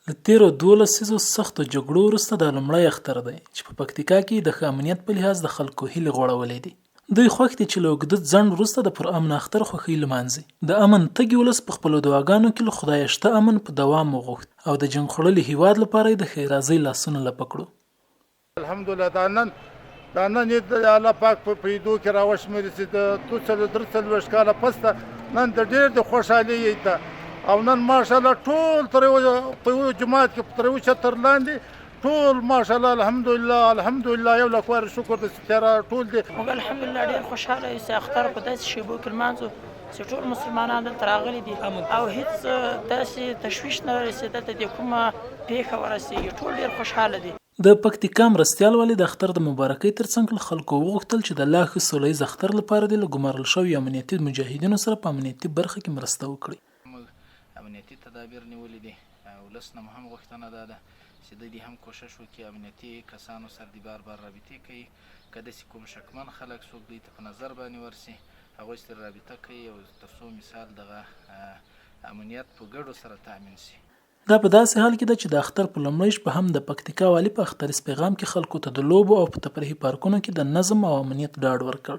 له تېرو دوو لسیزو سختو جګړو وروسته دا لومړی اختر دی چې په پکتیکا کې یې د ښه امنیت په لحاظ د خلکو هیلې غوړولې دي. دوی خوښ دي چې له اوږده ځنډ وروسته د پرامنه اختر خوښۍ لمانځي. د امن تږي ولس په خپلو دعاګانو کې له خدایه شته امن په دوام وغوښت او د جنګ خوړلي هیواد لپاره یې د ښیرازۍ لاسونه لپه کړو. الحمدلله دا نن دا نن یې د الله پاک په پیدو کې راوشمېري چې د 243 کاله پس ده نن د ډېر د خوشحالي عید ده او نن ماشاءالله ټول تر یو په یو جومات کې تر یو چتر لاندې ټول ماشاءالله الحمدلله الحمدلله یو لک واره شکر د چې را ټول دي. موږ الحمدلله ډېر خوشحاله یو چې اختر په داسې شېبو کې لمانځو چې ټول مسلمانان دلته راغلي دي او هیڅ داسې تشویش نه لري چې دلته دې کومه پېښه ورسېږي ټول ډېر خوشحاله دي. د پکتیکا مرستیال والي د اختر د مبارکۍ ترڅنګ له خلکو وغوښتل چې د لا ښه سوله ییز اختر لپاره دې له ګمارل شویو امنیتي مجاهدینو سره په امنیتي برخه کې مرسته وکړي. موږ امنیتي تدابیر نیولي دي، ولس نه مو هم غوښتنه دا ده چې دوی دې هم کوښښ وکړي امنیتي کسانو سره دې بار بار رابطې کوي، که داسې کوم شکمن خلک څوک دوی ته په نظر باندې ورشي هغوی سره رابطه کوي او تر څو مثال دغه امنیت په ګډو سره تامین شي. دا په داسې حال کې ده چې د اختر په لومړۍ شپه هم د پکتیکا والي په اختریز پیغام کې خلکو ته د لوبو او په تفریحي پارکونو کې د نظم او امنیت ډاډ ورکړ.